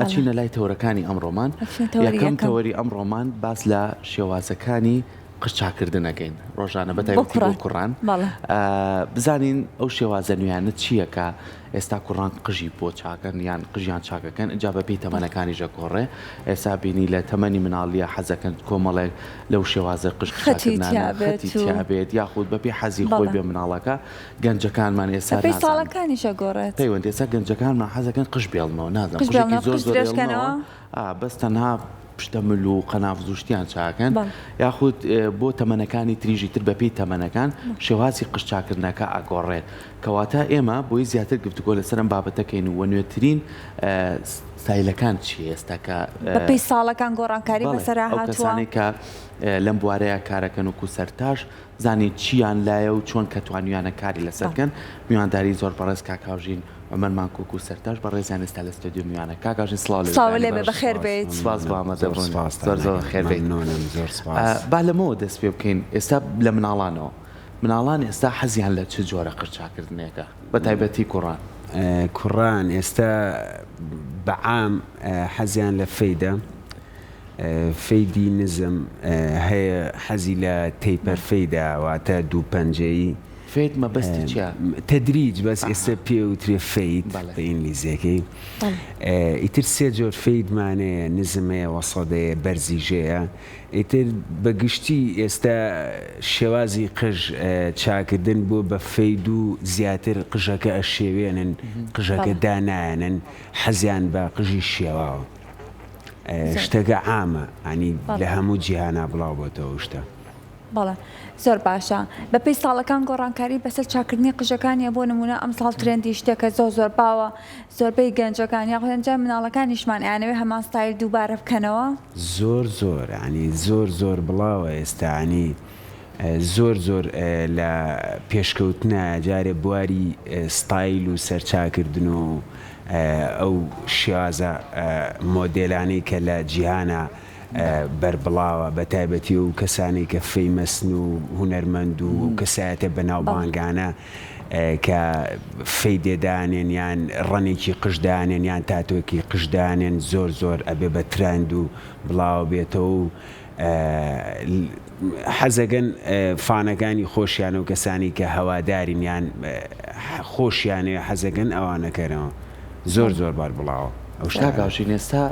ئەچینە لای تەوەرەکانی ئەمڕۆمان، یەکەم تەوەری ئەمڕۆمان باس لە شێوازەکانی قژ چاکردن ئەکەین ڕۆژانە بە تایبەتی بۆ کوڕان بزانین ئەو شێوازە نوێیانە چییە کە ئێستا کوڕان قژی بۆ چاکەن یان قژیان چاکەکەن ئینجا بەپێی تەمەنەکانیش ئەگۆڕێ ئێستا بینی لە تەمەنی مناڵیە حەزەکەن کۆمەڵێک لەو شێوازە قژ چاکردنانە خەتی تیابێت یاخود بەپێی حەزی خۆی بێ مناڵەکە گەنجەکانمان ئێستا بەپێی ساڵەکانیش ئەگۆڕێت. پەیوەند ئێستا گەنجەکانمان حەزەکەن قژ بێڵنەوە نازانم قژ قژێکی زۆر قژ زۆر درێژ کەنەوە ئێڵنەوە ئا بەس تەنها پشتە مل و قەنافز و شتیان چاکەن بەڵێ. یاخود بۆ تەمەنەکانی تریژی تر بەپێی تەمەنەکان شێوازی قژ چاکردنەکە ئەگۆڕێت کەواتە ئێمە بۆی زیاتر گفتوگۆ لەسەر ئەم بابەتە کەین و نوێترین ستایلەکان چیە ئێستا کە بەپێی ساڵەکان گۆڕانکاری بەڵێ بەسەرا ئەو هاتووە. کەسانەی کە لەم بوارەیا کارەکەن وەکو سەرتاش زانین چیان لایە و چۆن کە توانیویانە کاری لەسەر بکەن، میوانداری زۆر بەڕێز کاک هاوژین عومەرمان کوک و سەرتاش بەڕێزیان ئێستا لە ستۆدیۆ میوانە. کاک هاوژین سڵاو لێ سڵاو لێ بێ بێ بەخێر بێیت. سپاس بۆ ئامادەبوون. زۆر زۆر بەخێر بێیت. با لەمەوە دەست پێ بکەین ئێستا لە مناڵانەوە. مناڵان ئێستا حەزیان لە چ جۆرە قرچاکردنێکە؟ بە تایبەتی کوڕان. کوڕان ئێستا بە عام حەزیان لە fade ە. fade ی نزم هەیە حەزی لە taper fade ە واتە دوو پەنجەیی. fade مەبەستی چیە؟ تەدریج بەس ئێستا پێ وترێ fade بە ئینگلیزیەکەی. ئیتر سێ جۆر fade مان هەیە نزم هەیە وەسەت هەیە بەرزیش هەیە ئیتر بە گشتی ئێستا شێوازی قژ چاکردن بووە بە fade و زیاتر قژەکە ئەشێوێنن قژەکە دانایەنن حەزیان بە قژی شێواوە. شتەکە عامە ینی لە هەموو جیهانا بڵاو بۆتەوە ئەو شتە. بەڵێ زۆر باشە بەپێی ساڵەکان گۆڕانکاری بەسەر چاکردنی قژەکانیە بۆ نمونە ئەمساڵ trend ی شتێکە زۆر زۆر باوە زۆربەی گەنجەکان یاخود ئەنجام مناڵەکانیشمان ئەیانەوێ هەمان ستایل دووبارە بکەنەوە. زۆر زۆر ینی زۆر زۆر بڵاوە ئێستا ینی زۆر زۆر لە پێشکەوتنە جارێ بواری ستایل و سەرچاکردن و ئەو شێوازە مۆدێلانەی کە لە جیهانا بەربڵاوە بە تایبەتی ئەو کەسانەی کە famous ن و هونەرمەند و ئەو کەسایەتە بەناوبانگانە کە fade ێ دانێن یان ڕەنێکی قژ دانێن یان تاتۆکی قژ دانێن زۆر زۆر ئەبێ بە trend و بڵاوە بێتەوە و حەزەکەن فانەکانی خۆشیان و کەسانی کە هەوادارین یان خۆشیانەوێ حەزەکەن ئەوانە کەنەوە زۆر زۆر بار بڵاوە ئەو کاک شتانە. ئاوشین ئێستا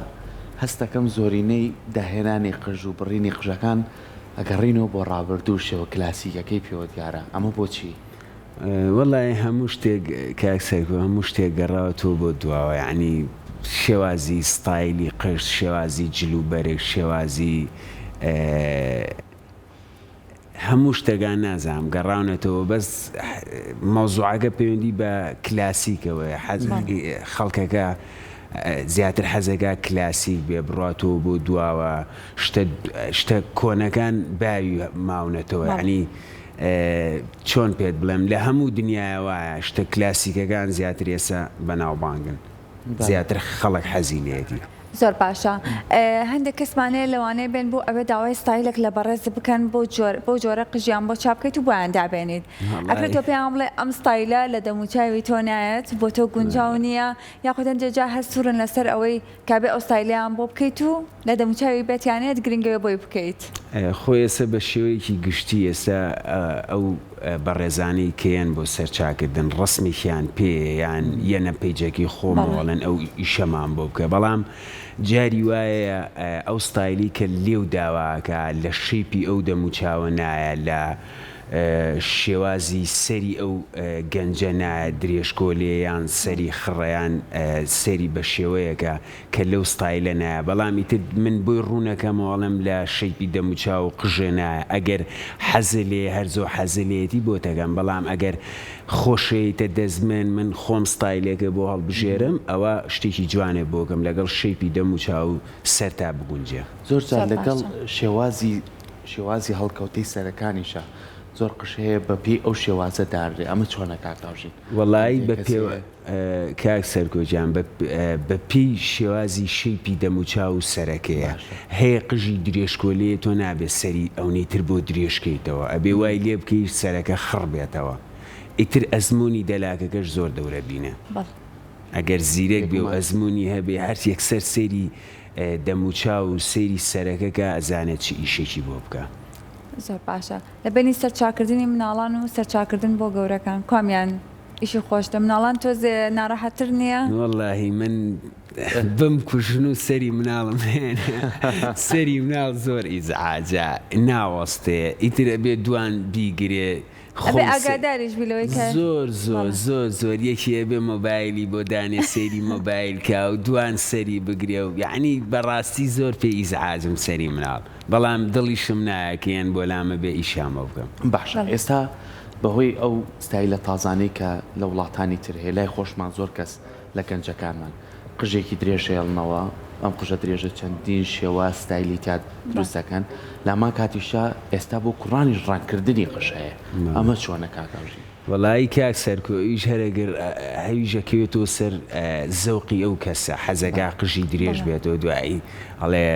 هەستەکەم زۆرینەی داهێنانی قژ و بڕینی قژەکان ئەگەڕینەوە بۆ ڕابردوو شێوە کلاسیکەکەی پێوە دیارە ئەمە بۆچی؟ وەڵای هەموو شتێک کاک سەرکۆ هەموو شتێک گەڕاوەتەوە بۆ دواوە یەعنی شێوازی ستایلی قژ شێوازی جل و بەرگ شێوازی هەموو شتەکان نازانم گەڕاونەتەوە بەس مەوزوعەکە پەیوەندی بە کلاسیکەوەیە حەز خەڵکەکە زیاتر حەزەکا کلاسیک بێ بڕاتەوە بۆ دواوە شتە شتە کۆنەکان باوی ماونەتەوە یەعنی چۆن پێت بڵێم لە هەموو دنیایا وایە شتە کلاسیکەکان زیاتر ئێستا بەناوبانگن زیاتر خەڵک حەزی لێیەتی. زۆر باشە هەندێک کەسمان هەیە لەوانەیە بێن بۆ ئەوێ داوای ستایلێک لە بەڕێزت بکەن بۆ جۆر بەو جۆرە قژیان بۆ چاپ بکەیت و بۆیان دابێنیت ئەکرێت تۆ پێیان بڵێ ئەم ستایلە لە دەموچاوی تۆ نایەت بۆ تۆ گونجاو نییە یاخود هەندێک جار هەر سوورن لەسەر ئەوەی کابێ ئەو ستایلەیان بۆ بکەیت و لە دەموچاوی بێت یان نەیەت گرنگەوێ بۆی بکەیت. خۆ ئێستا بە شێوەیەکی گشتی ئێستا ئەو بەڕێزانەی کە یەن بۆ سەرچاکردن ڕەسمێکیان پێیە یان یەنە پەیجەکەی خۆمەوە ئەڵێن ئەو ئیشەمان بۆ بکە بەڵام جاری وایە ئەو ستایلی کە لێو داواکا لە shape ی ئەو دەموچاوە نایە لە شێوازی سەری ئەو گەنجە نایە درێژکۆلێ یان سەری خڕە یان سەری بە شێوەیەکە کە لەو ستایلە نایە بەڵام ئیتر من بۆی ڕوونەکەمەوە ئەڵێم لە shape ی دەموچاو و قژێ نایە ئەگەر حەزێ لێیە هەر زۆر حەزێ لێیەتی بۆتەکەم بەڵام ئەگەر خۆشێیتە دەست من من خۆم ستایلێکە بۆ هەڵبژێرم ئەوە شتێکی جوانێ بۆکەم لەگەڵ shape ی دەموچاو و سەرتا بگونجێ. زۆر جار لەگەڵ شێوازی شێوازی هەڵکەوتەی سەرەکانیشە زۆر قژ هەیە بە پێی ئەو شێوازە دانرێ ئەمە چۆنە کاک هاوژین؟ وەڵایی بە پێ کاک سەرکۆ گیان بە بە پێی شێوازی shape ی دەموچاو و سەرەکەیە هەیە قژی درێژکۆلەیە تۆ نابێ سەری ئەونەی تر بۆ درێژ کەیتەوە ئەبێ وای لێ بکەی سەرەکە خڕ بێتەوە ئیتر ئەزموونی دەلاکەکەش زۆر دەورە بینێ. بەڵێ. ئەگەر زیرەک بێ و ئەزموونی هەبێ هەر یەکسەر سەیری دەموچاو و سەیری سەرەکە کا ئەزانێ چ ئیشێکی بۆ بکا. زۆر باشە لە بەینی سەرچاکردنی مناڵان و سەرچاکردن بۆ گەورەکان کوامیان ئیشی خۆشترە مناڵان تۆزێ ناڕەحەتتر نیە؟ وەڵاهی من بمکوژن و سەری مناڵم نەیەنە سەری مناڵ زۆر ئیزعاجە ناوەستێ ئیتر ئەبێ دوان بیگرێ ئەبێ ئاگاداریش بی لەوەی کە زۆر زۆر زۆر زۆر یەکی ئەبێ مۆبایلی بۆ دانێ سەیری مۆبایل کا و دوان سەری بگرێ و یەعنی بەڕاستی زۆر پێ ئیزعاجم سەری مناڵ بەڵام دڵیشم نایە کە یەن بۆ لامە بێ ئیشیان بۆ بکەم. باشە ئێستا بەهۆی ئەو ستایلە تازانەی کە لە وڵاتانی تر هەیە لای خۆشمان زۆر کەس لە گەنجەکانمان قژێکی درێژ هێڵنەوە ئەم قژە درێژە چەندین شێواز ستایلی تیا دروست دەکەن لامان کاتیشا ئێستا بۆ کوڕانیش ڕەنگکردنی قژ هەیە ئەمە چۆنە کاک هەوژین؟ وەڵایی کاک سەرکۆ ئەویش هەر ئەگەر هەویش ئەکەوێتەوە سەر زەوقی ئەو کەسە حەزەکا قژی درێژ بێتەوە دوایی ئەڵێ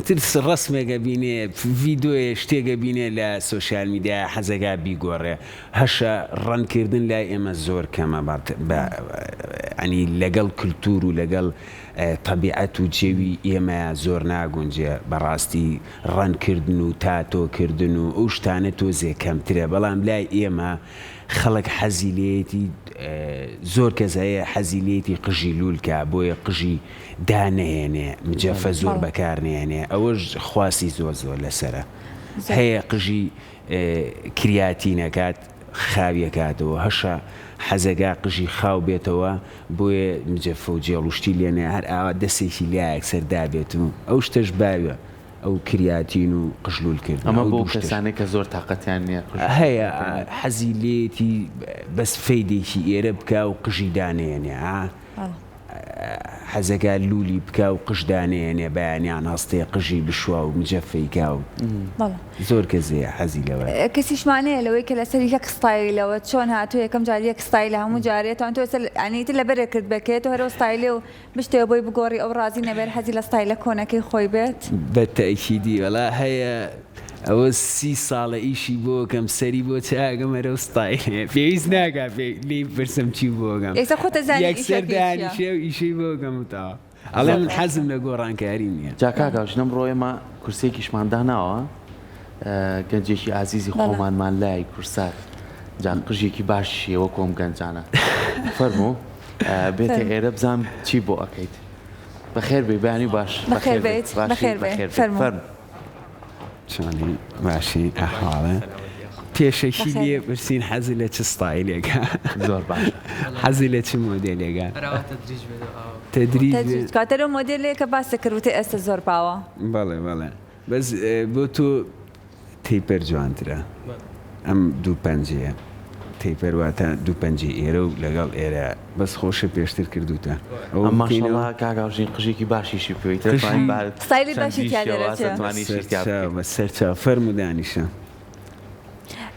تر ڕەسمێک ئەبینێ ڤیدۆیە شتێک ئەبینێ لە سۆشیال میدیا حەزەکا بیگۆڕێ هەشە ڕەنگ کردن لای ئێمە زۆر کەمە بە یانی لەگەڵ کلتور و لەگەڵ تەبیعەت و جەوی ئێمەیا زۆر ناگونجێ بەڕاستی ڕەنگ کردن و تاتۆ کردن و ئەو شتانە تۆزێ کەمترە بەڵام لای ئێمە خەڵک حەزی لێیەتی زۆر کەس هەیە حەزی لێیەتی قژی لوول کا بۆیە قژی دانەهێنێ مجەفە زۆر بەکار نەهێنێ ئەوەش خواستی زۆر زۆر لەسەرە هەیە قژی کریاتین ئەکات خاوی ئەکاتەوە هەشە حەزەکا قژی خاو بێتەوە بۆیە مجەفە و جێڵ و شتی لێ نایە هەر ئاوا دەسێکی لایەک سەر دابێت و ئەو شتەش باوە ئەو کریاتین و قژ لوول کردن ئەمە بۆ کەسانێک کە زۆر تاقەتیان نییە قژ هەیە حەزی لێیەتی بەس فەیدێکی ئێرە بکا و قژی دانەیەنێ ئا حەزەکا لولی بکا و قژ دانەیەنێ بەیانیان هەستێ قژی بشوا و مجەفەی کا و زۆر کەس هەیە حەزی لەوەیە. کەسیشمان هەیە لەوەی کە لەسەر یەک ستایلەوە چۆن هاتووە یەکەم جار یەک ستایلە هەموو جارێ تۆ تۆ ئێستا یانی ئیتر لەبەرێ کرد بە کێ تۆ هەر ئەو ستایلێ و بشتەوە بۆی بگۆڕی ئەو ڕازی نەبێت حەزی لە ستایلە کۆنەکەی خۆی بێت. بە تەئکیدی وەڵا هەیە ئەوە سی ساڵە ئیشی بۆ کەم سەری بۆ چاکەم هەرەو ستایلەیە پێویست ناکا پێ لێی بپرسم چی بۆ کەم ئێستا خۆت ئەزانی یەکسەر ئیشەکەی چیە. دانیشێ و ئیشەی بۆ کەم و تەواو ئەڵێ من حەزم لە گۆڕانکاری نیە. جا کاک ئاوژین ئەمڕۆ ئێمە کورسیەکیشمان داناوە گەنجێکی ئازیزی بەڵێ. خۆمانمان لای کورسات جا قژێکی باشیشی هەیە وەکو ئەم گەنجانە فەرموو بێتە فەرموو. ئێرە بزانم چی بۆ ئەکەیت بەخێر بێی بەیانی باش بەخێر بەخێر بێیت بێیت باشی بەخێر بێ بەخێر بێیت فەرموو. فەرموو. چۆنی باشی ئەحواڵێ پێشەکی بەخێر لێ پرسین حەزی لە چ ستایلێکە زۆر باشە حەزی لە چ مۆدێلێکە تدریج تدریج کاتە لەو مۆدێلەیە کە باست کرد وتت ئێستا زۆر باوە. بەڵێ بەڵێ بەس بۆ تۆ taper جوانترە ئەم دوو پەنجەیە taper واتە دوو پەنجەی ئێرە و لەگەڵ ئێرە بەس خۆشە پێشتر کردوتە ئەوە ئەم بکەینەوە ماشەڵا کاک هاوژین قژێکی باشیشی پێوەی قژی دەتوانین بە ستایلی باشی چەندین تیا شێواز دەرەچێ. دەتوانین شتی تیا سەرچاو بکەین. بە سەرچاو فەرموو دانیشە.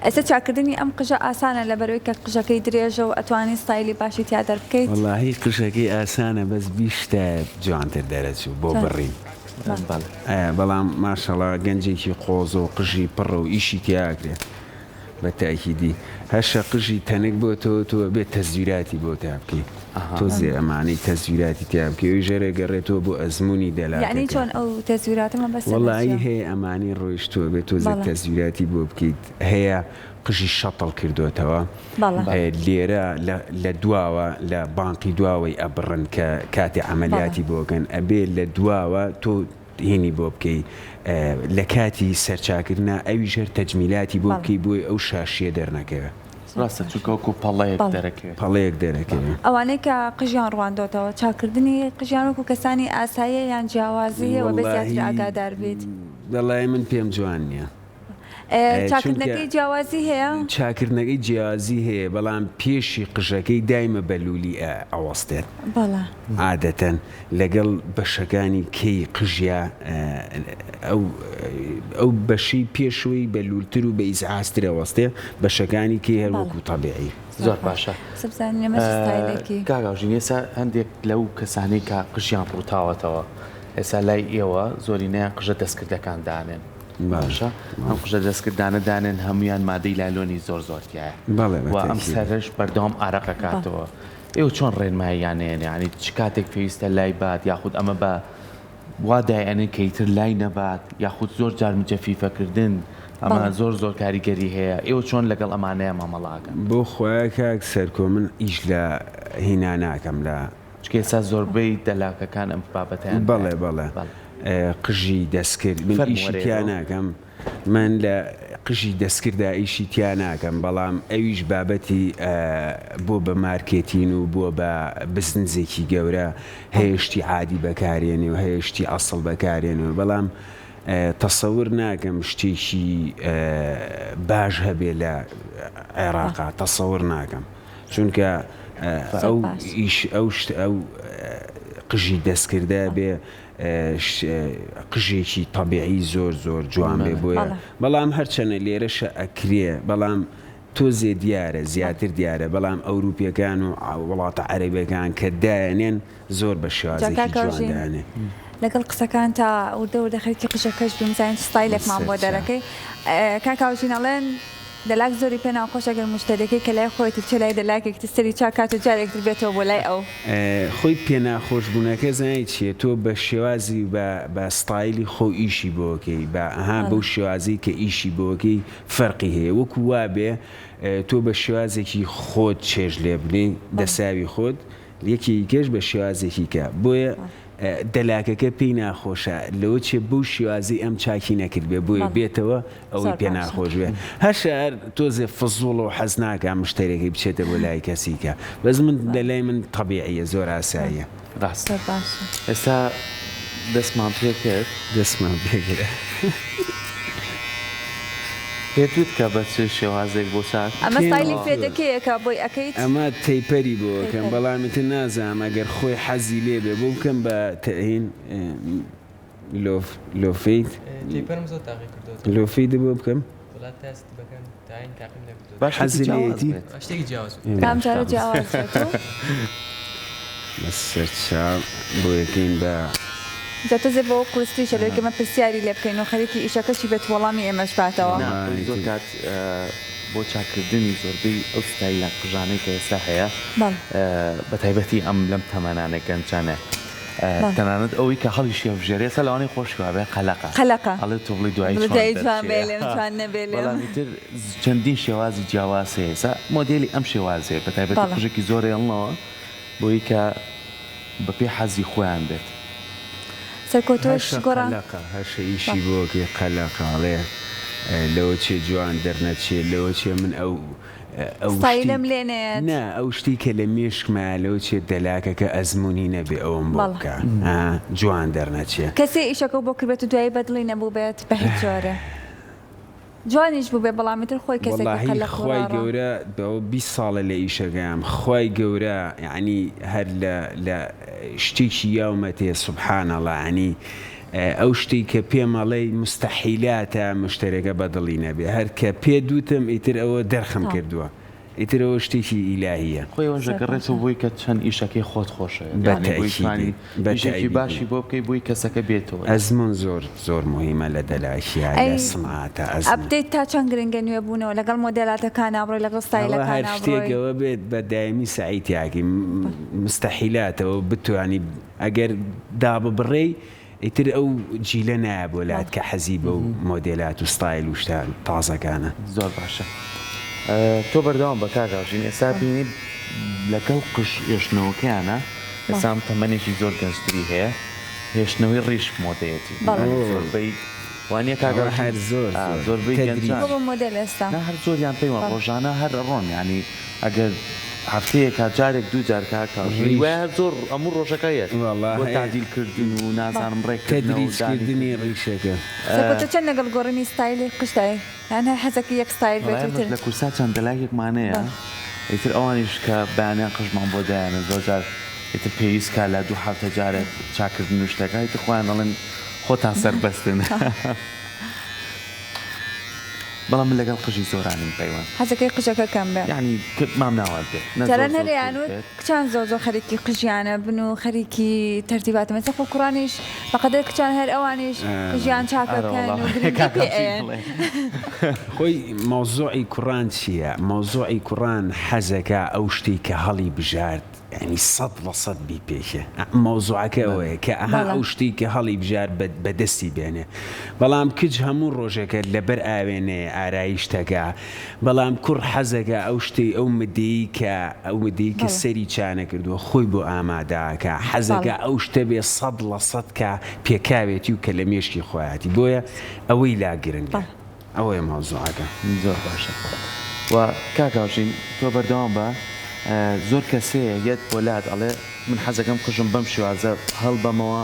ئێستا چاکردنی ئەم قژە ئاسانە لەبەرئەوەی کە قژەکەی درێژە و ئەتوانی ستایلی باشی تیا دەربکەیت؟ وەڵاهی قژەکەی ئاسانە بەس بیشتایە جوانتر دەرەچوو بۆ بڕین بەڵام ماشەڵا گەنجێکی قۆزە و قژی پڕە و ئیشی تیا ئەکرێ بە تاکیدی هەشە قژی تەنک بۆتەوە تۆ ئەبێ تەزویراتی بۆ تا بکەی تۆزێ ئەمانەی تەزویراتی تیا بکەی ئەویش هەر ئەگەڕێتەوە بۆ ئەزموونی یەعنی دەلاکەکە. چۆن ئەو تەزویراتە مەبەستت لە وەڵایی چیە؟ هەیە ئەمانەی ڕۆیشتووە بێ تۆزێک بەڵێ. تەزویراتی بۆ بکەیت هەیە قژی شەتڵ کردۆتەوە بەڵێ. لێرە لە لە دواوە لە بانقی دواوەی ئەبڕن کە کاتێ بەڵێ. عەمەلیاتی بۆ ئەکەن ئەبێ لە دواوە تۆ هینی بۆ بکەی لە کاتی سەرچاکردنا ئەویش هەر تەجمیلاتی بۆ بەڵێ. بکەی بۆی ئەو شاشیە دەرنەکەوێ. زۆر ڕاستە باش. چونکە وەکو پەڵەیەک بەڵێ. دەرەکەوێت. پەڵەیەک دەرەکەوێ. ئەوانەی کە قژیان ڕواندۆتەوە چاکردنی قژیان وەکو کەسانی ئاساییە یان جیاوازی هەیە وەبێ زیاتر وەڵاهی ئاگادار بیت؟ وەڵاهی من پێم جوان نیە. چونکە چاکردنەکەی جیاوازی هەیە؟ چاکردنەکەی جیاوازی هەیە بەڵام پێشی قژەکەی دایمە بە لولی ئەوەستێت بەڵێ. عادەتەن لەگەڵ بەشەکانی کەی قژیا ئەو ئەو بەشەی پێشەوەی بە لولتر و بە ئیزعاجتر ئەوەستێ بەشەکانی کەی هەر بەڵێ. وەکو تەبیعی. زۆر باشە قسە بزانین ئێمە چ ستایلێکی. کاک هاوژین ئێستا هەندێک لەو کەسانەی کە قژیان ڕووتاوەتەوە ئێستا لای ئێوە زۆرینەیان قژە دەستکردەکان دانێن باشە ئەم قژە دەستکردانە دانێن هەموویان مادەی لایلۆنی زۆر زۆر تیایە بەڵێ و ئەم سەرش بەردەوام ئارەق ئەکاتەوە. ئێوە چۆن ڕێنماییان ئەیەن یانی چ کاتێک پێویستە لای بات یاخود ئەمە بە وا دایئەنێن کە ئیتر لای نەبات یاخود زۆر جار مجەفیفە کردن ئەمە زۆر زۆر کاریگەری هەیە ئێوە چۆن لەگەڵ ئەمانەیا مامەڵە ئەکەن؟ بۆ خوایە کاک سەرکۆ من ئیش لە هینا ناکەم لە. چونکە ئێستا زۆربەی دەلاکەکان ئەم بابەتەیان هەیە. بەڵێ بەڵێ قژی دەستکرد من ئیشی تیا ناکەم. من لە قژی دەستکردا ئیشی تیا ناکەم بەڵام ئەویش بابەتی بۆ بە مارکێتین و بووە بە بزنزێکی گەورە هەیە شتی عادی بەکارێنێ و هەیە شتی ئەسڵ بەکارێنێ و بەڵام تەسەور ناکەم شتێکی باش هەبێ لە عێراقا تەسەور ناکەم چونکە ئەو ئیش ئەو شت ئەو قژی دەستکردە بێ قژێکی تەبیعی زۆر زۆر جوان بێ بۆیە بەڵام هەرچەنە لێرەشە ئەکرێ بەڵام تۆزێ دیارە زیاتر دیارە بەڵام ئەوروپیەکان و وڵاتە عەرەبیەکان کە دایەنێن زۆر بە شێوازێکی جوان دایەنێن. لەگەڵ قسەکانتا وردە وردە خەریکی قژەکەش بووین بزانین چ ستایلێکمان بۆ دەرەکەی کاک هاوژین ئەڵێن دەلاک زۆری پێ ناخۆشە گەر موشتەریەکەی کە لای خۆیەتی بچێ لای دەلاکێکی تر سەری چاک کات و جارێک تر بێتەوە بۆ لای ئەو. خۆی پێناخۆش بوونەکە زانی چیە تۆ بە شێوازی بە بە ستایلی خۆو ئیشی بۆ کەی بە ئەها بەو شێوازەی کە ئیشی بۆ کەی فەرقی هەیە وەکو وابێ تۆ بە شێوازێکی خۆت چێژ لێ بنێی دەساوی خۆت یەکێکی کەش بە شێوازێکی کە بۆیە دەلاکەکە پێی ناخۆشە لەوە چێ بەو شێوازەی ئەم چاکی نەکردبێ بۆیە بێتەوە ئەوەی پێ ناخۆش بێ هەشە هەر تۆزێ فزوڵە و حەز ناکا مشتەرێکەی بچێتە بۆ لای کەسی کە بەس من لە لای من تەبیعیە زۆر ئاساییە. ڕاستە ئێستا دەستمان پێ کرد. دەستمان پێ کرد. پێت وت کە بە چ شێوازێک بۆ چاک. ئەمە ستایلی فێدەکەیە کە بۆی ئەکەیت؟ ئەمە taper ی بۆ ئەکەم بەڵام ئیتر نازانم ئەگەر خۆی حەزی لێ بێ بۆ بکەم بە تەئین لۆف لۆفیت taper م زۆر تاقی کردۆتەوە. لۆفیت بۆ بکەم؟ وەڵا تا ئێستا بەکەم تاین تاقیم نەکردۆتەوە. باش حەزی جیاواز لێیەتی؟ بێت. شتێکی جیاواز بێت. ئەم جارە جیاواز بێت و. بە سەرچاو بۆ یەکەین بە. جا تۆزێ بەوە قورستریشە لەوەی کە ئێمە پرسیاری لێ بکەین و خەریکی ئیشەکەشی بێت وەڵامی ئێمەش باتەوە. نا خۆی زۆر کات بۆ چاککردنی زۆربەی ئەو ستایلە قژانەی کە ئێستا هەیە بە تایبەتی ئەم لەم تەمەنانە گەنجانە تەنانەت ئەوەی کە هەڵیشی هەبژێرێ ئێستا لەوانەیە خۆشی وابێ قەلەقە قەلەقە ئەڵێ تۆ بڵێی دوایی بڵێ چۆن دوایی جوان دەرچێ بێ لێم جوان نەبێ لێم. بەڵام ئیتر چەندین شێوازی جیاواز هەیە ئێستا مۆدێلی ئەم شێوازەیە بە تایبەتی بەڵێ. قژێکی زۆر ئێڵنەوە بۆی کە بە پێی حەزی خۆیان بێت. سەرکەوتووش هەشە گۆڕان. قەلەقە هەشە ئیشی بۆ کەی قەلەقە ئەڵێ لەوە چێ جوان دەرنەچێ لەوە چێ من ئەو ئەو شتی ستایلم لێ نەیەت. نا ئەو شتی کە لە مێشکمایە لەوە چێ دەلاکەکە ئەزموونی نەبێ ئەوەم بۆ بەڵێ. بکا ها جوان دەرنەچێ. کەسێ ئیشەکەو بۆ کردبێت و دوایی بەدڵی نەبووبێت بە هیچ جۆرێ. جوانیش بووبێ بەڵام ئیتر خۆی کەسێکی وەڵاهی قەلەق و خوای ڕاڕا. گەورە ئەوە 20 ساڵە لە ئیشەکەیام خوای گەورە یەعنی هەر لە لە شتێکی یاومەتێ سبحان اللە یەعنی ئەو شتەی کە پێم ئەڵێی موستەحیلاتە مشتەرەکە بە دڵی نەبێ هەر کە پێت وتم ئیتر ئەوە دەرخم کردووە ئیتر ئەوە شتێکی ئیلاهییە. خۆی ئەوەش دەگەڕێتەوە بۆی کە چەند ئیشەکەی خۆت خۆشەوێت بە یانی بۆی تەئکیدی توانی بە ئیشێکی تەئکیدی. باشی بۆ بکەی بۆی کەسەکە بێتەوە. ئەزموون زۆر زۆر موهیمە لە دەلاکیا لە ئەی سنعاتا ئەزموون. update تا چەند گرنگە نوێ بوونەوە لەگەڵ مۆدێلاتەکانا بڕۆی لەگەڵ ئەوە هەر ستایلەکانا شتێک بڕۆی؟ ئەوە بێت بە دایمی سەعی تیاکەی موستەحیلاتەوە بتوانی ئەگەر داببڕێی ئیتر ئەو جیلە نایە بۆ لات کە حەزی بەو مۆدێلات و ستایل و شتە تازەکانە. زۆر باشە تۆ بەردەوام بە کاک ئاژین ئێستا بینی لەگەڵ قژ هێشتنەوەکەیانە ئێستا ئەم تەمەنێکی زۆر گەنجتری هەیە هێشتنەوەی ڕیش مۆدەیەتی زۆربەی وانە کاک ئەوە هەر زۆر زۆر زۆربەی تەدریجی. گەنجان بۆ بە مۆدێل ئێستا. نا هەر زۆریان پێی وان ڕۆژانە هەر ئەڕۆن یانی ئەگەر هەفتەیەکا جارێک دوو جار کاک هاوژین ڕیش. وایە هەر زۆر هەموو ڕۆژەکە یەک وەڵا بۆ هەیە. تەعدیل کردن و نازانم ڕێک کردنەوە و تەدریج دانی کردنی کردن. ڕیشەکە. سەرکۆ تۆ چەند لەگەڵ گۆڕینی ستایلی قژدای یان هەر حەزەکەی یەک ستایل بێت وەڵا و ئێمەش تر. لە کورسا چەند دەلاکێکمان هەیە ئیتر ئەوانیش کە بەیانیان قژمان بۆ دایانن زۆر جار ئیتر پێویست کا لە دوو هەفتە جارێک چاکردن و شتەکە ئیتر خۆیان ئەڵێن خۆتان سەربەستن. بەڵام من لەگەڵ قژی زۆرانیم پەیوەند. حەزەکەی قژەکە کەم بێ. یەعنی مام ناوەند بێت نە زۆر جاران زۆر هەر کورت ئەیانوت بێت. کچان زۆر زۆر خەریکی قژیانە بن و خەریکی تەرتیباتن ئێستا خۆ کوڕانیش بەقەدەر کچان هەر ئەوانیش قژیان ئارە چاکەکەن وەڵا و گرنگی کاک پێ هاوژین ئەیەن. بڵێ. خۆی مەوزوعی کوڕان چیە؟ مەوزوعی کوڕان حەزەکا ئەو شتەی کە هەڵی بژارد. یانی 100% بیپێکێ مەوزوعەکە ئەوەیە کە ئەها ئەو شتەی کە هەڵی بژار بەدەستی بێنێ بەڵام کچ هەموو ڕۆژێکە لەبەر ئاوێنەیە ئارایشتەکە بەڵام کوڕ حەزەکا ئەو شتەی ئەو مدەی کە ئەو مدەی کە سەری چانەکردووە خۆی بۆ ئامادەکا حەزەکا ئەو شتە بێ 100% کە پێکاوێتی و کە لە مێشکی خۆیاتی بۆیە ئەوەی لا گرنگە ئەوەیە مەوزوعەکە. زۆر باشە و کاک هاوژین تۆ بەردەوام بە زۆر کەس هەیە یەت بۆ لات ئەڵێ من حەزەکەم قژم بەم شێوازە هەڵبەمەوە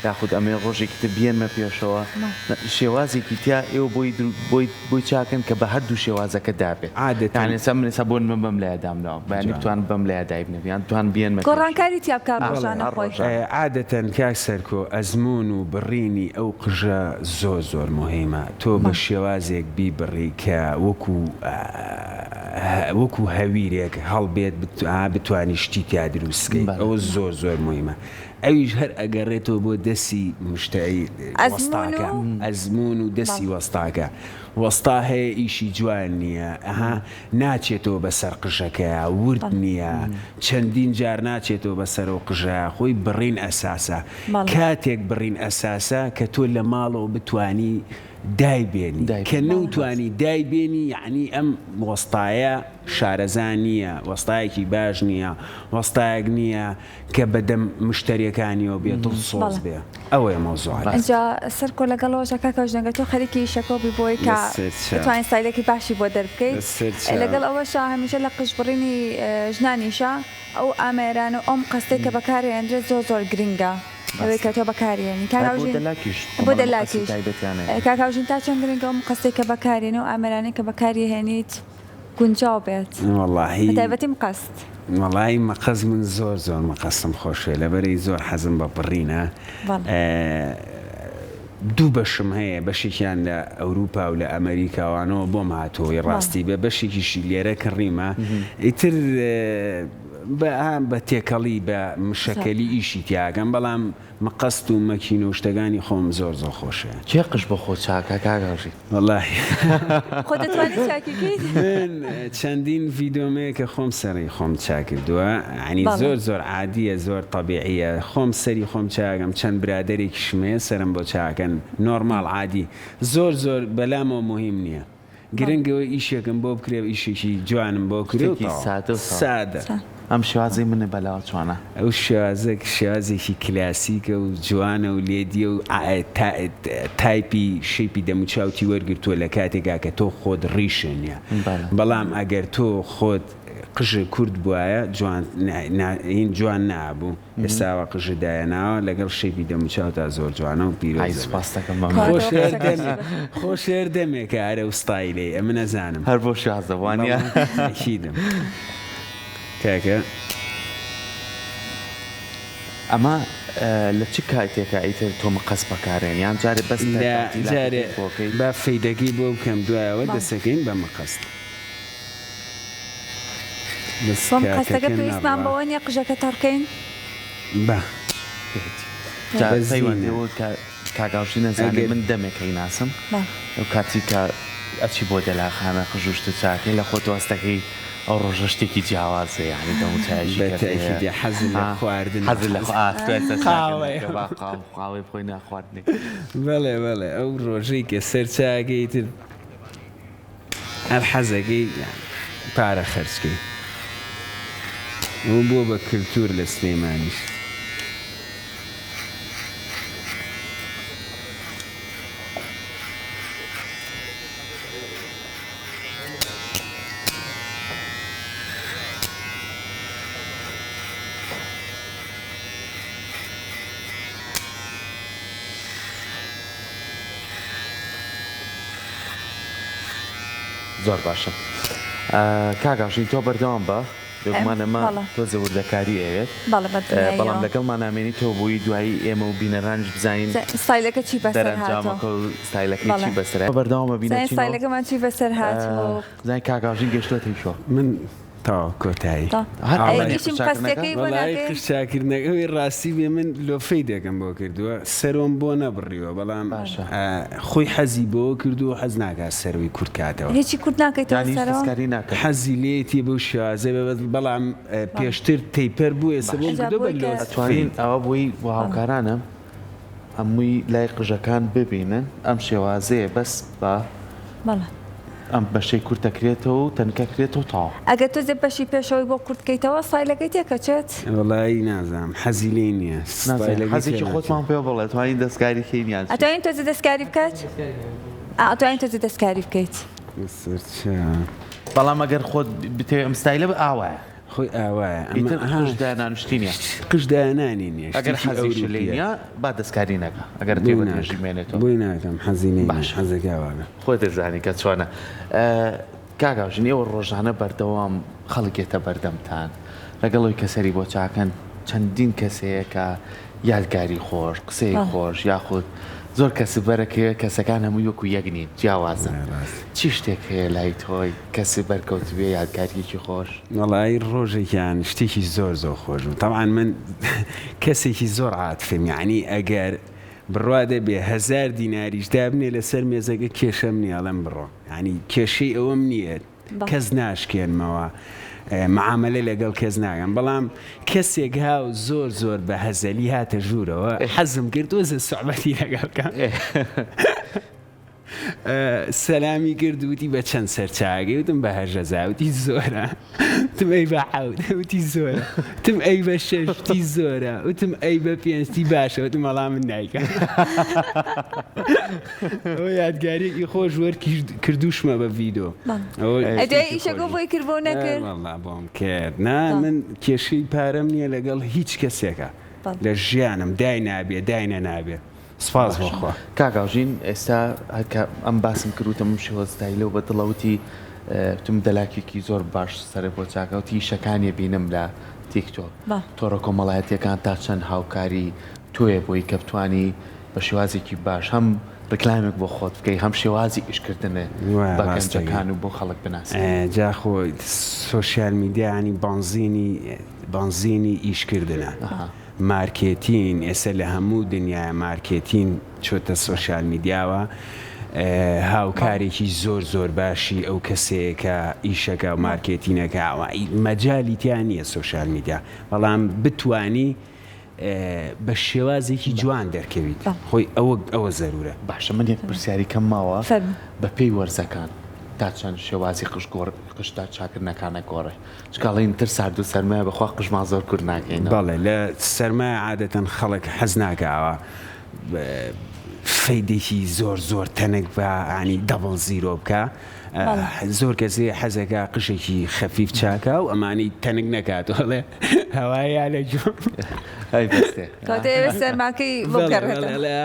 یاخود ئەمەوێ ڕۆژێکی تر بیێنمە پێشەوە شێوازێکی تیا ئێوە بۆی بۆی بۆی چاکەن کە بە هەردوو شێوازەکە دابێت عادەتەن یانی ئێستا من ئێستا بۆ نمە بەم لایە دامناوە بەیانی جوان. بتوانم بەم لایە دایبنێم یان بتوانم بیێنمە پێشەوە گۆڕانکاری تیا بکا ئا ڕۆژانە هەر خۆی. ڕۆژانە. عادەتەن کاک سەرکۆ ئەزموون و بڕینی ئەو قژە زۆر زۆر موهیمە تۆ بە شێوازێک بیبڕی کە وەکو وەکو هەویرێک هەڵبێت بتوانی شتی تیا دروست کەی ئەوە زۆر زۆر موهیمە ئەویش هەر ئەگەڕێتەوە بۆ دەسی مشتەی وەستاکە ئەزموون و دەسی وەستاکە وەستا هەیە ئیشی جوان نییە ئەها ناچێتەوە بەسەر قژەکەیا ورد نییە چەندین جار ناچێتەوە بەسەر ئەو قژەیا خۆی بڕین ئەساسە کاتێک بڕین ئەساسە کە تۆ لە ماڵەوە بتوانی دایبێنی کە نەوتوانی دایبێنی یەعنی ئەم وەستایە شارەزا نییە وەستایەکی باش نییە وەستایەک نییە کە بەدەم مشتەریەکانیەوە بێ دڵسۆز بێ ئەوەیە مەوزوعەکە. ئینجا سەرکۆ لەگەڵ ئەوەشا کاکە ژنەگە تۆ خەریکی ئیشەکەو بی بۆی کە بتوانی ستایلێکی باشی بۆ دەربکەیت لەگەڵ ئەوەشا هەمیشە لە قژ بڕینی ژنانیشا ئەو ئامێرانە و ئەو مقەستەی کە بەکارئەهێنرێت زۆر زۆر گرنگە لەوەی کە تۆ بەکاریێنی کاک هاوژین بۆ دەلاکیش کاک هاوژین تا چەند گرنگە ئەو مقەستەی کە بەکارێنی و ئامێرانەی کە بەکاریهێنیت گونجاو بێت وەڵاهی بەتایبەتی مقەست. وەڵاهی مقەست من زۆر زۆر مقەستم خۆشوێ لەبەرەی زۆر حەزم بە بڕینە دوو بەشم هەیە بەشێکیان لە ئەوروپا و لە ئەمریکاوانەوە بۆم هاتووەی ڕاستی بێ بەشێکیشی لێرە کڕیمە ئیتر بە تێکەڵی بە مشەکەلی ئیشی تیاگەم بەڵام مقەست و مەکینە و شتەکانی خۆم زۆر زۆر خۆشە. کێ قژ بۆ خۆ چاکە کاک هەژی. وەڵاهی. خۆ دەتوانی چاکی کەیت؟ من چەندین ڤیدۆم هەیە کە خۆم سەری خۆم چاکردووە یانی زۆر زۆر عادیە زۆر تەبیعیە خۆم سەری خۆم چاکەم چەند برادەرێکیشم هەیە سەرم بۆ چاکەن نۆرماڵ عادی زۆر زۆر بەلامەوە موهیم نیە. گرنگ ئەوەی ئیشێکم بۆ بکرێ و ئیشێکی جوانم بۆ کرێ و شتێکی تەواو. سادە و سادە. سادە. ئەم شێوازەی منە بەلاوە چۆنە؟ ئەو شێوازە شێوازێکی کلاسیکە و جوانە و لێدیە و تایپی shape ی دەموچاوتی وەرگرتووە لە کاتێکا کە تۆ خۆت ڕیشە نیە بەڵێ. بەڵام ئەگەر تۆ خۆت قژت کورت بوایە جوان نا هین جوان نابوو. ئێستا وا قژت دایەناوە لەگەڵ shape ی دەموچاوتا زۆر جوانە و ئای پیرۆزە بێت. سوپاست دەکەم مەمنون. خۆش هەر دەمێ خۆش هەر دەمێکە ئەرە و ستایلەی ئەمن ئەزانم. هەر بۆ شازە وانیە؟ بەڵێ ئەکیدم کاکە. ئەمە لە چ کاتێکا ئیتر تۆ مقەست بەکارێن یان جارێ بەس لە تایبەتی جارێ لاقەکەی بۆکەی؟ با fade ەکەی بۆ بکەم دوایەوە دەسەکەین بە مقەست. بەس بۆ مقەستەکە کاتەکە پێویستمان نەڕوا. بەوە نیە قژەکە تەڕکەین؟ با جا بەس پەیوەندی زینە. ئەوە کە کاک ئاوشین ئەزانێ ئەگەر من دەمێک ئەیناسم بەڵێ. ئەو کاتی کە ئەچی بۆ دەلاخانە قژ و شتە چاکەی لە خۆت هەستەکەی ئەو ڕۆژە شتێکی جیاوازە یانی دەموچاوێکی بە کەس تەئکید هەیە حەزت لە ها خواردنە حەزت لە خوا ئا تۆ ئێستا چاکە قاوەیە. نەکە با قاو قاوەی بخۆین نا خواردنێک. بەڵێ بەڵێ ئەو ڕۆژەی کە سەر چاکەی ئیتر هەر حەزەکەی پارە خەرج کەی. ئەوە بووە بە کلتور لە سلێمانیش. زۆر باشە کاک ئاژین تۆ بەردەوام بە بێگومان ئەمە تۆزێ وردەکاری ئەوێت بەڵام لەگەڵمان نامێنی تۆ بووی دوایی ئێمە و بینەرانیش بزانین ستایلەکە چی بەسەر دەرەنجامەکە و ستایلەکەی چی بەسەر بەردەوام بە بینەچینەوە ستایلەکەمان چی بەسەر هاتووە زانین کاک ئاژین گەشتۆتە کوێ من. تەواو کۆتایی. هەر ئەی ئەوە نیە ئیشم قژ چاکردنەکە؟ قەستەکەی بۆ وەڵایی ناکەی؟ قژ چاکردنەکە ئەوی ڕاستی بێ من لۆفەی دەکەم بۆ کردووە سەرۆم بۆ نەبڕیوە بەڵام باشە. خۆی حەزی بۆوە کردووە و حەز ناکات سەرۆی کورت کاتەوە. هیچی کورت ناکەیتەوە یانی هیچ سەرەوە؟ دەستکاری ناکەن؟ حەزی لێیەتی بەو شێوازە بێ بەس بەڵام پێشتر taper بوو ئێستا بۆم ئینجا کردووە بە بۆی کە لۆ ئەتوانین fade. ئەوە بۆی بۆ هاوکارانم هەمووی لای قژەکان ببینن ئەم شێوازەیە بەس بە بەڵێ. ئەم بەشەی کورتەکرێتەوە و تەنکەکرێتەوە تەواو. ئەگەر تۆزێ بەشی پێشەوەی بۆ کورت کەیتەوە ستایلەکەی تێکەچێت؟ وەڵایی نازانم حەزی لێی نیە نازانم ستایلەکەی حەزێکی تێناچێت. خۆتمان پێ بڵێ توانین دەستکاری کەین یان چی؟ ئەتوانین تۆزێ دەستکاری بکات؟ ئا ئەتوانین تۆزێ دەستکاری بکەیت. سەرچاو. بەڵام ئەگەر خۆت بتەوێ ئەم ستایلە ئاوایە. خۆی ئاوایە ئەمە ئیتر ئەها قژ دانان شتی نیە. قژ دانانی نیە ئەگەر شتێکی حەزیشی لێی ئەوروپیە. نیە با دەستکاری نەکا ئەگەر بۆی تێ بە درێژی ناکەم بمێنێتەوە. بۆی ناکەم حەزی لێی نیە باشە حەزەکا وا بێ. خۆت دەزانی کە چۆنە. کاک هاوژین ئێوە ڕۆژانە بەردەوام خەڵک یەتە بەردەمتان لەگەڵ ئەوی کە سەری بۆ چاکەن چەندین کەس هەیە کە یادگاری خۆش قسەی خۆش یاخود زۆر کەس بەرەکەوێ کەسەکان هەمووی وەکو یەک نین جیاوازن چی شتێک هەیە لای تۆی کەسی بەرکەوتبێ یادگاریەکی خۆش؟ وەڵایی ڕۆژێکیان شتێکی زۆر زۆر خۆش بوو تەبعەن من کەسێکی زۆر عاتفیم یەعنی ئەگەر بڕوا دەبێ هەزار دیناریش دابنێ لەسەر مێزەکە کێشەم نییە ئەڵێم بڕۆ یەعنی کێشەی ئەوەم نییە کەس ناشکێنمەوە معامەلە لەگەڵ کەس ناکەم بەڵام کەسێک هاو زۆر زۆر بە هەزەلی هاتە ژوورەوە حەزم کرد تۆزێ سوعبەتی لەگەڵ کەم سەلامی کرد وتی بە چەند سەرچاگەی وتم بە هەژەزا وتی زۆرە وتم ئەی بە حەوت وتی زۆرە وتم ئەی بە شەش وتی زۆرە وتم ئەی بە پێنج وتی باشە وتم وەڵا من نایکەم ئەوە یادگاریەکی خۆش وەرکیش کردوشمە بە ڤیدۆ ئەوە ئەی دوای شتێکی ئیشەکە خۆش بۆی کرد بۆ نەکرد؟ وەڵا بۆم کرد نا بەڵێ. من کێشەی پارەم نییە لەگەڵ هیچ کەسێکا بەڵێ. لە ژیانم دای نابێ داینە نابێ سپاس بۆ باشە خوا. کاک ئاوژین ئێستا هەر کە ئەم باسم کرد وتم ئەم شێوە ستایلە و بە دڵە وتی وتم دەلاکێکی زۆر باش سەرێ بۆ چاکە وتی ئیشەکانی بینم لە تیک تۆک بەڵێ. تۆڕە کۆمەڵایەتیەکان تا چەند هاوکاری تۆیە بۆی کە بتوانی بە شێوازێکی باش هەم ڕیکلامێک بۆ خۆت بکەی هەم شێوازی ئیشکردنت وایە بە ڕاست دەگەی. گەنجەکان و بۆ خەڵک بناسێنی. جا خۆ social media یانی بەنزینی بەنزینی ئیشکردنە. ئەها. مارکێتین ئێستا لە هەموو دنیایا مارکێتین چۆتە social media وە هاوکارێکی زۆر زۆر باشی ئەو کەسەیە کە ئیشەکە و مارکێتینەکە مەجالی تیا نییە social media بەڵام بتانی بە شێوازێکی جوان دەرکەویت خۆی ئەوە ئەوە زەرورە. باشە من یەک پرسیاری کەم ماوە بە پێی وەرزەکان تا چەند شێوازی قژ گۆڕ قژ تا چاکردنەکان ئەگۆڕێ؟ چونکە ئەڵێن تر سارد و سەرمایە بەخوا قژمان زۆر کورت ناکەینەوە. بەڵێ لە سەرمایە عادەتەن خەڵک حەز ناکا ئاوا fade ێکی زۆر زۆر تەنک بە ینی double zero بکا زۆر کەس هەیە حەزەکا قژێکی خەفیف چاکا و ئەمانەی تەنک نەکات و ئەڵێ هەوایە لە گوێم. ئەی بەستێ. کەواتە ئێوە سەرماکەی بۆ بەڵێ بگەڕێتەوە. بەڵێ ئەڵێ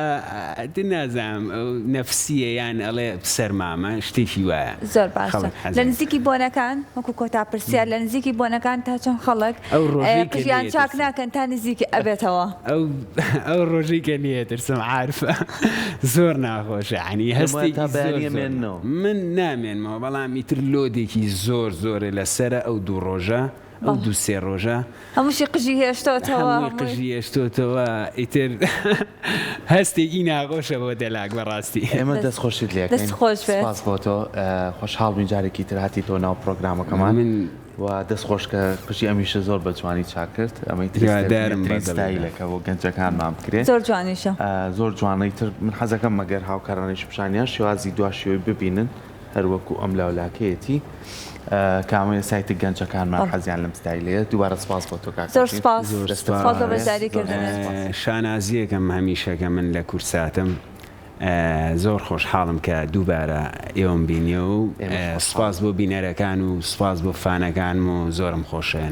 ئا نازانم ئەو نەفسیە یان ئەڵێ سەرمامە شتێکی وایە. زۆر باشە خەڵک لە حەزی. نزیکی بۆنەکان وەکو کۆتا پرسیار لە نزیکی بۆنەکان تا چەند خەڵک ئەو ڕۆژەی کە قژیان لێ چاک ئەترسم. ناکەن تا نزیکی ئەبێتەوە؟ ئەو ئەو ڕۆژەی کە لێ ئەترسم عارفە زۆر ناخۆشە یانی پێم وایە تا هەستێکی زۆر بەیانی زۆر ئەمێننەوە. من نامێنمەوە بەڵام ئیتر load ێکی زۆر زۆرە لەسەرە ئەو دوو ڕۆژە ئەو بەڵێ. دوو سێ ڕۆژە هەمووشی قژی هێشتۆتەوە هەمووی قژی هێشتۆتەوە ئیتر هەستێکی ناخۆشە بۆ دەلاک بەڕاستی. ئێمە دەست خۆشیت لێ دەست ئەکەین خۆش بێت. سپاس بۆ تۆ خۆشحاڵ بووین جارێکی تر هاتیتەوە ناو پرۆگرامەکەمان من و دەست خۆش کە قژی ئەمیشە زۆر بە جوانی چاک کرد ئەمەی تر هیوادارم نوێترین بەدڵی بێ. ستایلەکە بۆ گەنجەکانمان بکرێ زۆر جوانیشە. زۆر جوانە ئیتر من حەزەکەم مەگەر هاوکارانیش پیشانیان شێوازی دوا شێوەی ببینن هەر وەکو ئەم لاولاکەیەتی کە ئەمەیە سایتی گەنجەکانمان حەزیان لەم ستایلەیە دووبارە سپاس بۆ تۆ کاک زۆر سەفین سپاس زۆر دەستت سپاس خۆش بۆ بێ بەشداری زۆر کردنت. سپاس. شانازیەکەم هەمیشە کە من لە کوردساتم زۆر خۆشحاڵم کە دووبارە ئێوەم بینیەوە و ئێمەش سپاس خۆشحاڵین. بۆ بینەرەکان و سپاس بۆ فانەکانم و زۆرم خۆشەوێن.